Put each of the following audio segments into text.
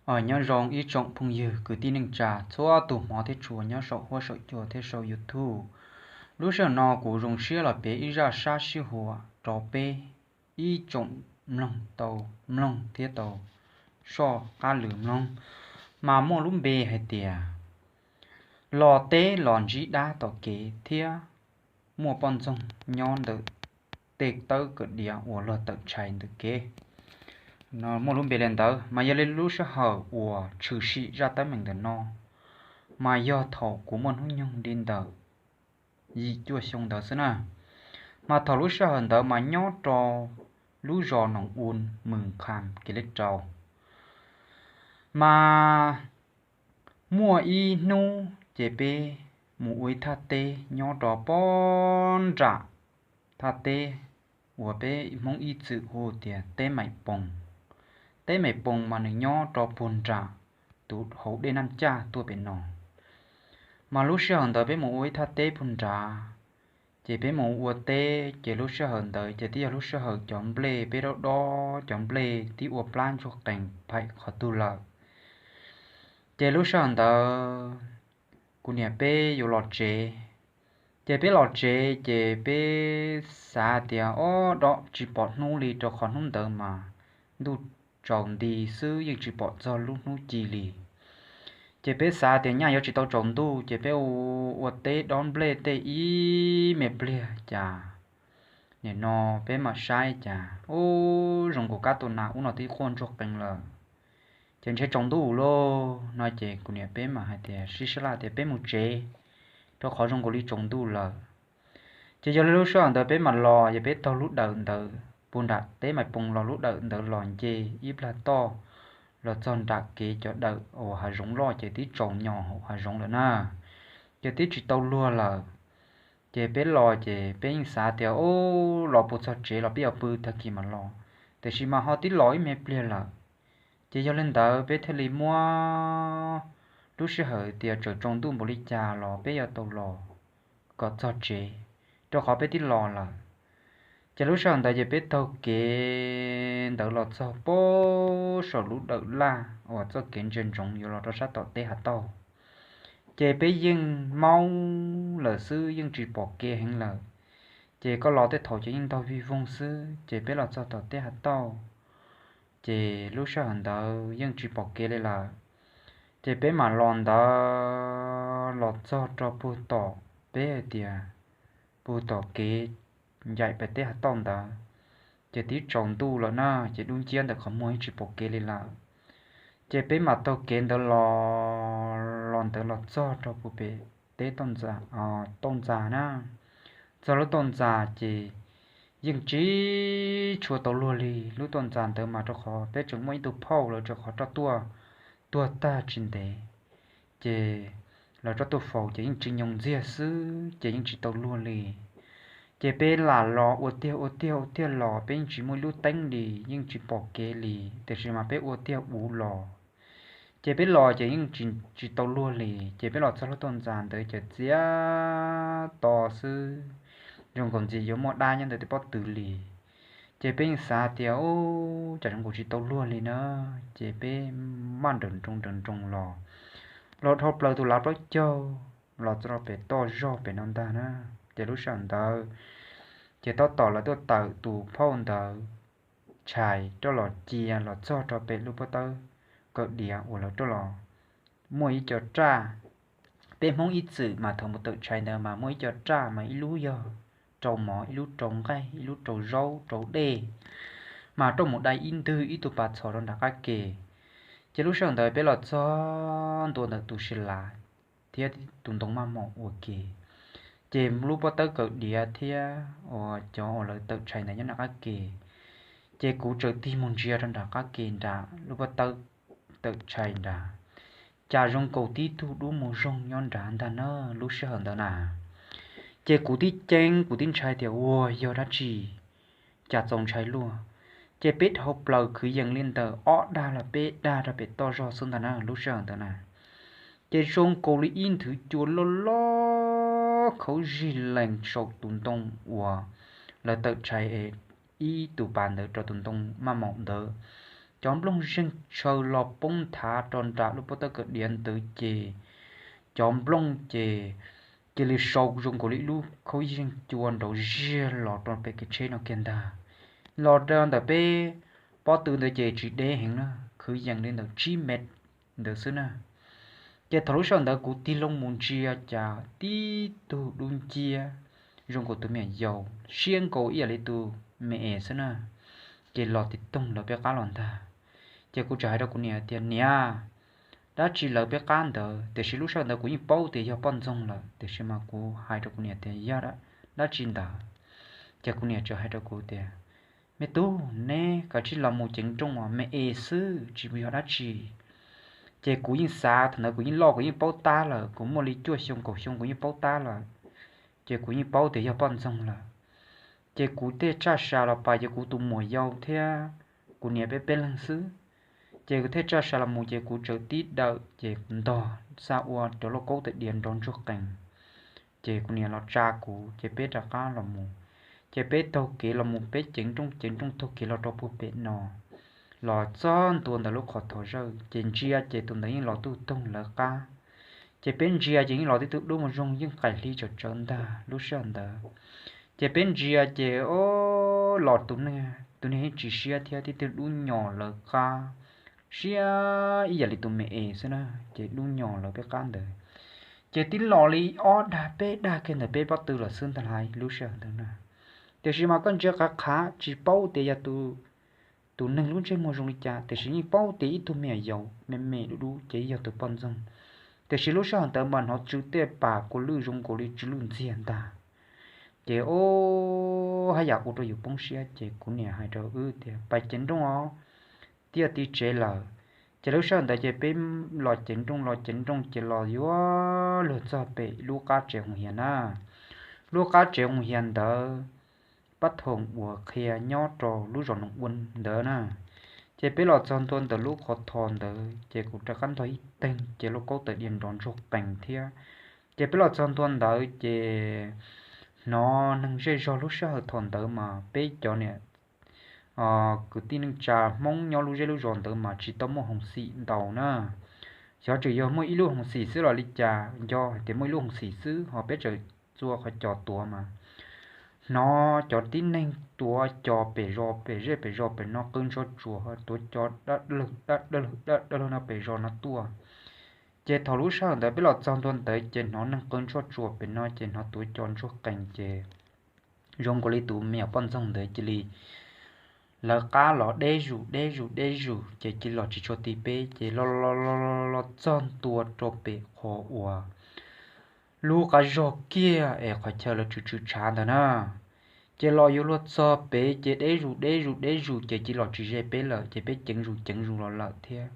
Os, nyob zoo ib tsoom phooj ywg kwv tij neej tsa txhua tus hmov thiab tshua nyob saum huab saum cua thiab saum YouTube. Lub sij hawm no kuv zoo siab los piav ib zaj sab sib huam rau peb ib tsoom mloog tau mloog thiab tau soj qab lwm mloog, mas muaj lub npe hais tias los teb los ntsib dab tom kev thiab muaj poj ntxoog nyob ntawm tej tawb kawm diav uas luag tawm tshais ntawm kev. Muaj lub npe li ntawd mas yog li lub sij hawm uas tshwm sim zaj teeb meem ntawm no mas yog thaum kuv muaj hnub nyoog li ntawm yim cuaj xyoo ntawd xwb na. Mas thaum lub sij hawm ntawd mas nyob rau lub zos Noom Ua, Mws Kham, Kiav Lej Rau. Mas muaj ib hnub ces peb mus ua ib thaj teb nyob rau pob nram thaj teb uas peb Hmoob ib txwm hu tias teb Maim Poos. Teb Maim Poos mas nws nyob rau puag nram tus hauv dej Naj Caj tuaj pem no. Mas lub sij hawm ntawd peb mus ua ib thaj teb puag nrad, ces peb mus ua teb ces lub sij hawm ntawd ces twb yog lub sij hawm cov nplej peb dob dob cov nplej twb ua plab ntsuag qees phaim qhov twg lawm. Ces lub sij hawm ntawd kuv niam peb yuav los tsev. Ces peb los tsev ces peb xav tias ob dob tsis pom hnub li rau qhov hnub ntawd mas ntuj tsaus nti xwb yeej tsis pom txog lub hnub ci li. Ces peb xav tias nyaj yuav tsis tau tsaus ntuj ces peb ua teb dob nplej tej ib me pliag cas nim no peb mam saib cas ub zoo nkaus kab tus nas ub no twb quaj ntsuag qees lawm. Ces ntshe tsaus ntuj lauj no ces kuv niam peb mam hais tias sib sab laj tias peb mus tsev, rau qhov zoo nkaus li tsaus ntuj lawm. Ces yog li lub sij hawm ntawd peb mam los, yog peb taug lub dawm ntawd puag nram teb Maim Poos los lub dawm ntawd los nce ib plag toj los txog nram kev cov dawm uas hav zoov loj ces twb tsaus nyos hauv hav zoov lawm na, ces twb tsis tau luag lawm. Ces peb los ces peb yeej xav tias ub los puag txog tsev los peb yuav pw tag kis mam los, tiam sis mas ho twb los ib me pliag lawm. Ces yog li ntawd peb thiaj li muab lub sij hawm tias txawm tsaus ntuj npaum li cas los peb yuav tau los kom txog tsev, rau qhov peb twb los lawm. Ces lub sij hawm ntawd ces peb taug kev ntawd los txog puag saum lub dawm laj uas txoj kev ntsia ntsoov yuav los rau sab tom teb Hav Tauj. Ces peb yeej maub lawm xwb yeej tsis pom kev heev lawm. Ces koj los tej thaum ces yeej ntaug vij voog xwb ces peb los txog tom teb Hav Tauj ces lub sij hawm ntawd yeej tsis pom kev li lawm. Ces peb mam los ntawd los txog rau puag tom, peb hais tias puag tom kev ncaim pem teb Hav Tauj ntawd, ces twb tsaus ntuj lawm na ces dub nciab ntawm qhov muag yeej tsis pom kev li lawm. Ces peb mam taug kev ntawd los, los ntawd los txog rau puag pem teb Tauj Ntxas na. Txog lub Tauj Ntxas ces yeej tsis tshua tau luag li. Lub Tauj Ntxas ntawd mas rau qhov peb tseem muaj ib tug phauj lawv rau qhov roj tuaj tuag tag tsis ntev, ces lawv roj tuaj faus ces yeej tsis nyoos ntxiag xwb ces yeej tsis tau luag li. Ces peb lam los ua tiag ua tiag ua tiag los peb yeej tsis muaj ib lub teeb li yeej tsis pom kev li, tiam sis mas peb ua tiag ua los ces peb los ces yeej tsis tau luag li. Ces peb los txog lub Tauj Ntxas ntawd ces txias to xwb, zoo nkaus ntxias yuav muaj dab nyob ntawm tej pob tw li. Ces peb yeej xav tias ub cas zoo nkaus tsis tau luag li na, ces peb maj nrawm nroos nrawm nroos los, los dhau plaws tus lav plaub caug los txog rau pem toj zog pem no ntag na. Ces lub sij hawm ntawd ces tab tom lawv tuaj tawm tus phauj ntawd tshais roj los cia los txog rau pem lub pob tawb kawm diav uas lawv roj los, muaj ib co raj. Peb Hmoob ib txwm mas thaum mus tawm tshais ntawd mas muaj ib co raj mas ib lub yog rau mov, ib lub rau nqaij, ib lub rau zaub rau dej, mas roj mus dai ib ntwg ib tug pas txhos rau nram qab ke. Ces lub sij hawm ntawd peb los txog ntua ntawm tus si lav thiab tus ntoo maj maum ua ke, ces lub pob tawb kawm diav thiab uas cov uas lawv tawm tshais ntawd nyob nram qab ke. Ces kuv tsaws tig mus ntsia rau nram qab ke nram lub pob tawb tawm tshais nrad, cas zoo nkaus tib tug dub mus zoog nyob nrad ntag na lub sij hawm ntawd na. Ces kuv tib ceeb kuv tib ntshai tias ua yog dab tsi, cas txaus ntshai luaj. Ces peb dhau plaws kwv yees li ntawm ob dag los peb dag rau pem toj zog xwb ntag na lub sij hawm ntawd na. Ces zoo nkaus li ib nthwv cua loj loj khaub zig lees saum tus ntoo uas lawv tawm tshais ib tus pas ntawd rau tus ntoo maj maum ntawd, cov nplooj zeeg tshaw los poob nthav rau nram lub pob tawb kawm diav ntawd ces cov nplooj ces cia li sau zoo nkaus li ib lub khaub zeeg cua nrov ziag los rau pem kev tsheb no kiag ntag. Los rau ntawm peb pob tw ntawd ces tsis deb heev na, kwv yees li ntawm tsib mev ntawd xwb na. Ces thaum lub sij hawm ntawd kuv tig loo mus ntsia cas tib tug dub nciab zoo nkaus tus me nyuam yaus, siab nkaus ib yam li tus me es xwb na, ces los tig toog lawv peb qab los ntag. Ces kuv txawm hais rau kuv niam tias, Niam, dab tsi lawv peb qab ntawd? Tiam sis lub sij hawm ntawd kuv yeej paub tias yog poj ntxoog lawm, tiam sis mas kuv hais rau kuv niam tias, Yog dab tsi ntawd? Ces kuv niam txawm hais rau kuv tias, Me tub, neb kav tsij los mus ceev nrooj os, me es xwb tsis yog dab tsi. Ces kuv yeej xav, thaum ntawd kuv yeej loj kuv yeej paub tab lawm, kuv muaj li cuaj xyoo kaum xyoo kuv yeej paub tab lawm, ces kuv yeej paub tias yog poj ntxoog lawm. Ces kuv thiaj tshaj sa los pais, ces kuv tus muam yau thiab kuv niam peb peb leeg xwb. Ces kuv thiaj tshaj sa los mus ces kuv txawm tib dawm ces kuv ntog xa ua cov lauj kaub tais diav nrov ntsuag qees. Ces kuv niam los tsa kuv ces peb rov qab los mus. Ces peb taug kev los mus, peb ceev nrooj ceev nrooj taug kev los rau puag pem no, los txog ntua ntawm lub qhov thov zawj ces ntsia ces tus ntawd yeej los tuj toog lawv qab. Ces peb ntsia ces yeej los tib tug dub mus zoog yeej qaim hli tsawv tsawv ntag lub sij hawm ntawd. Ces peb ntsia ces o, los tus neeg, tus neeg yeej tsis siab thiab, tib tug dub nyos lawv qab, siab ib yam li tus me es xwb na, ces dub nyos lawv peb qab ntawd. Ces tib los li ob dag peb dag kiag ntawm peb pob tw lawm xwb ntag lauj lub sij hawm ntawd na. Tiam sis mas koj ntsia qhav qhav tsis paub tias yog tus neeg lub ntsej muag zoo li cas, tiam sis yeej paub tias ib tug me nyuam yaus me me dub dub ces yog tus poj ntxoog. Tiam sis lub sij hawm ntawd mas hnov tsw tej pas kua lwj zoo nkaus li tsw lwj ntxiag ntag. Ces o, haj yam ua rau yus poob siab ces kuv niam hais rau wb tias, Pais ceev nrooj os, thiaj ti tsev lawm. Ces lub sij hawm ntawd ces peb los ceev nrooj los ceev nrooj ces los yuav luag txog pem lub qab tsev Hoo Hias na. Lub qab tsev Hoo Hias ntawd, pab thoom uas qhia nyob rau lub zos Noom Ua ntawd na. Ces peb los txog ntua ntawm lub qhov thov ntawd ces kuv rov qab ntog ib teeg ces lauj kaub tais diav nrov ntsuag qees thiab. Ces peb los txog ntua ntawd ces hnov neeg zej zog lub sij hawm thaum ntawd mas peb cov niam kwv tij neej tsa Hmoob nyob lub zej lub zos ntawd mas tsis tau muaj hoov xim ntau na. Xyov tseem yog muaj ib lub hoov xim xwb los li cas, nco hais tias muaj ib lub hoov xim xwb ho peb tseem txua qhov cos tuav mas hnov cov tib neeg tuav cos pem zos pem zej pem zos pem no qw ntsuag tsuas, tuav cos dab dab dab dab dab no pem zos no tuaj. Ces thaum lub sij hawm ntawd peb los txog ntua ntawd ces hnov neeg qw ntsuag tsuas pem no ces hnov tuav cos ntsuag qees ces zoo nkaus li tus me nyuam poj ntxoog ntawd cia li lawv qab los deb zus deb zus deb zus ces cia li los tsis tshua ti peb ces los los los los txog ntua rau pem qhov uas lub qab zog kiag es qhov chaw lawv tshwm tshwm tshav ntawd na. Ces los yuav luag txog pem ces deb zus deb zus deb zus ces cia li los tsis ze peb lawm ces peb ceev zus ceev zus los lawm thiab.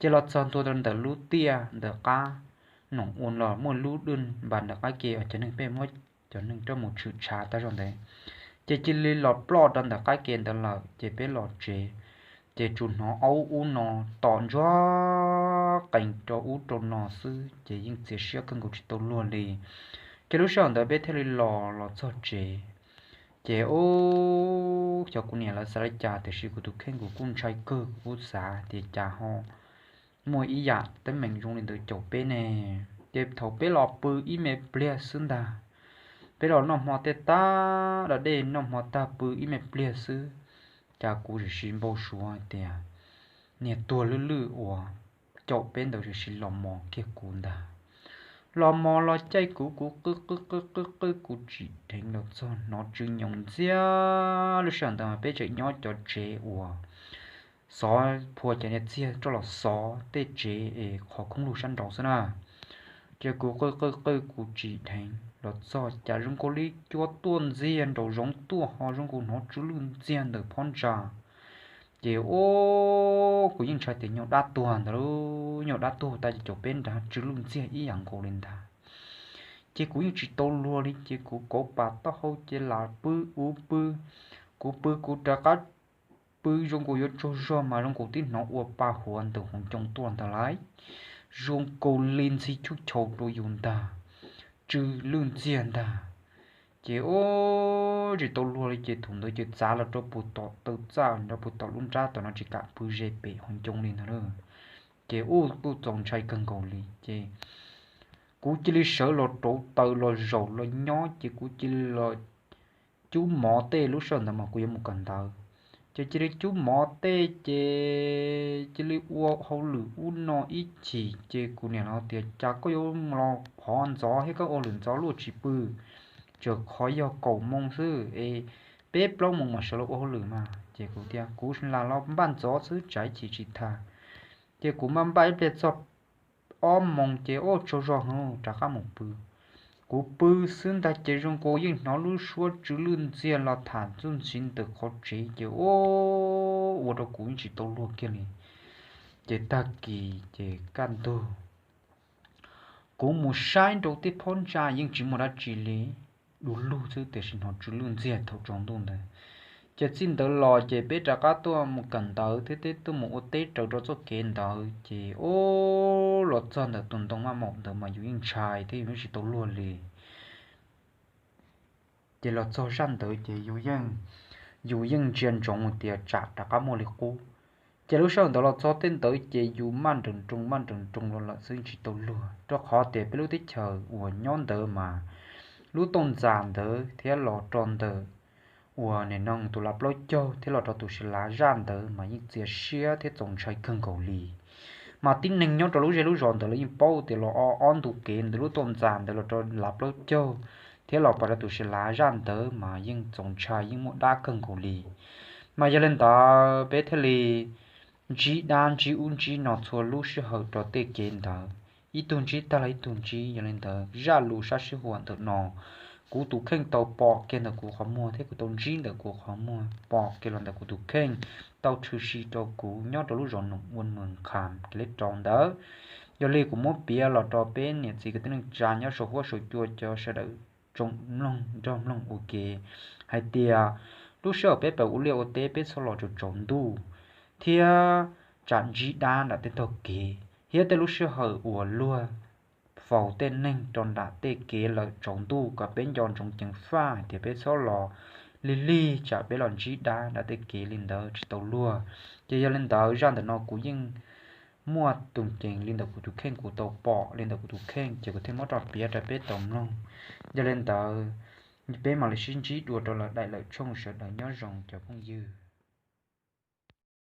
Ces los txog ntua rau ntawm lub tiaj ntawm qab Noom Ua los muaj lub dwj npas ntawm qab ke uas cov neeg pheej muab cov neeg coj mus tshwm tshav tag zog ntawd, ces cia li los ploj rau ntawm qab ke ntawd lawm ces peb los tsev. Ces tsuas hnov aub ub no tom ntsuag qees rau ub rau no xwb ces yeej txias siab kawg nkaus tsis tau luag li. Ces lub sij hawm ntawd peb thiaj li los los txog tsev. Ces ub, xyov kuv niam lawv xav li cas tiam sis kuv tus kheej kuv kuj ntshai kawg, kuv kuj xav tias cas ho muaj ib yam teeb meem zoo li ntawd caum peb ne. Ces thaum peb los pw ib me pliag xwb ntag, peb los noj hmo tej tag, da dej noj hmo tag pw ib me pliag xwb, cas kuv sim sim npau suav hais tias niag tuag lwj lwj uas caum peb ntawd sim sim los mos kiag kuv ntag. Los mos los caij kuv, kuv qw qw qw qw qw kuv tsim dheev los txog hnov tsw nyoos ntxiag. Lub sij hawm ntawd mas peb tseem nyob cov tsev uas xov phua cov niag txiag roj los xov tej tsev es qhov khoob lug sab nraud xwb na. Ces kuv qw qw qw kuv tsim dheev los txog cas zoo nkaus li cua tuaj ntxiag nraum zoov tuaj ho zoo nkaus hnov tsw lwj ntxiag ntawm phab ntsa. Ces ub, kuv yeej ntshai tias nyuag dab tuag ntag lauj, nyuag dab tuag tag ces caum peb nrad tsw lwj ntxiag ib yam nkaus li ntag. Ces kuv yeej tsis tau luag li ces kuv kauv pas taub hau ces lam pw ub pw, kuv pw kuv rov qab pw zoo nkaus yuav tsaug zog mas zoo nkaus tib hnov ua pa huav ntawm hauv ncoo tuaj ntag lauj. Zoo nkaus li ntxhi tshwj chau rau yus ntag, tsw lwj ntxiag ntag. Ces ub, tsis tau luag li ces thaum ntawd ces txav los rau puag tom taw txaj, rau puag tom lub nrab tom no tsis kam pw ze pem hauv ncoo li ntag lauj. Ces ub, kuj txaus ntshai kawg nkaus li ces kuv cia li sawv los rauv taws los zaum los nyob ces kuv cia li los cub mov tej, lub sij hawm ntawd mas kuv yuav mus kawm ntawv. Ces cia li cub mov tej ces cia li ua hauj lwm ub no ib chim ces kuv niam los tias, cas koj yuav los qhov ntxov thiab koj ua lwm ntxov luaj tsis pw, tseem qhov yog kaum moo xwb es peb plaub moo mam sawv los ua hauj lwm mas. Ces kuv tias kuv lam los npaj ntxov xwb, tsam ib chim tsis tag. Ces kuv npaj npaj ib pliag txog ob moo ces ub, tsaug zog heev, rov qab mus pw. Kuv pw xwb ntag ces zoo nkaus yeej hnov lub suab tsw lwj ntxiag los tham txuj ntxiv ntawm qhov tsev ces ub, ua rau kuv yeej tsis tau luag kiag li. Ces tag kis ces kaj ntug kuv mus saib rau tej phab ntsa yeej tsis muaj dab tsi li, du lug xwb tiam sis hnov tsw lwj ntxiag thaum tsaus ntuj ntawd. Ces txij ntawd los ces peb rov qab tuaj mus kawm ntawv thiab peb tuaj mus ua teb raws rau txoj kev ntawd ces ub, los txog ntawm tus ntoo maj maum ntawd mas yus yeej ntshai thiab yus yeej tsis tau luag li. Ces los txog zaj ntawd ces yus yeej ntsia ntsoov tias tsam rov qab muaj li qub. Ces lub sij hawm ntawd los txog tej ntawd ces yus maj nroos nroos maj nroos nroos los lawm xwb tsis tau luag, rau qhov tias peb lub teb chaws uas nyob ntawd mas lub toj ntxas ntawd thiab los rau ntawm uas nim no tus lav plaub caug thiab los rau tus si lav zaj ntawd mas yeej txias siab thiab txaus ntshai kawg nkaus li. Mas tib neeg nyob rau lub zej lub zos ntawd los yeej paub tias los ob ntu kev ntawm lub toj ntxas ntawd los rau lav plaub caug thiab los pom rau tus si lav zaj ntawd mas yeej txaus ntshai, yeej muaj dab kawg nkaus li. Mas yog li ntawd peb thiaj li ntsib dab ntsib ub ntsib no txhua lub sij hawm rau tej kev ntawd, ib tug ntsib tag los ib tug ntsib. Yog li ntawd zaj lus sab sib huam ntawm no, kuv tus kheej tau pom kiag ntawm kuv qhov muag thiab kuv tau ntsib ntawm kuv qhov muag, pom kiag los ntawm kuv tus kheej, tau tshwm sim rau kuv nyob rau lub zos Noom Ua Mws Kham Kev Leb Rau ntawd. Yog li kuv muab piav los rau peb niam txiv kwv tij neej tsa nyob saum huab saum cua cov sawv daws tsoom mloog nrog mloog ua ke hais tias lub sij hawm peb pab ua liaj ua teb peb txhob los rau tsaus ntuj, thiab tsam ntsib dab nram tej tog kev, thiab tej lub sij hawm uas luag faus tej neeg rau nram tej kev lawm tsaus ntuj kom peb nco ntsoov ceev faj hais tias peb txhob los lig lig tsam peb los ntsib dab nram tej kev li ntawd tsis tau luag. Ces yog li ntawd zaj ntawm no kuv yeej muaj tus ceem li ntawm kuv tus kheej, kuv tau pom li ntawm kuv tus kheej ces kuv thiaj muab rau piav rau peb tau mloog. Yog li ntawd peb mam li sib ntsib dua rau lawm daim lawm tshooj, sawv daws nyob zoo cov phooj ywg.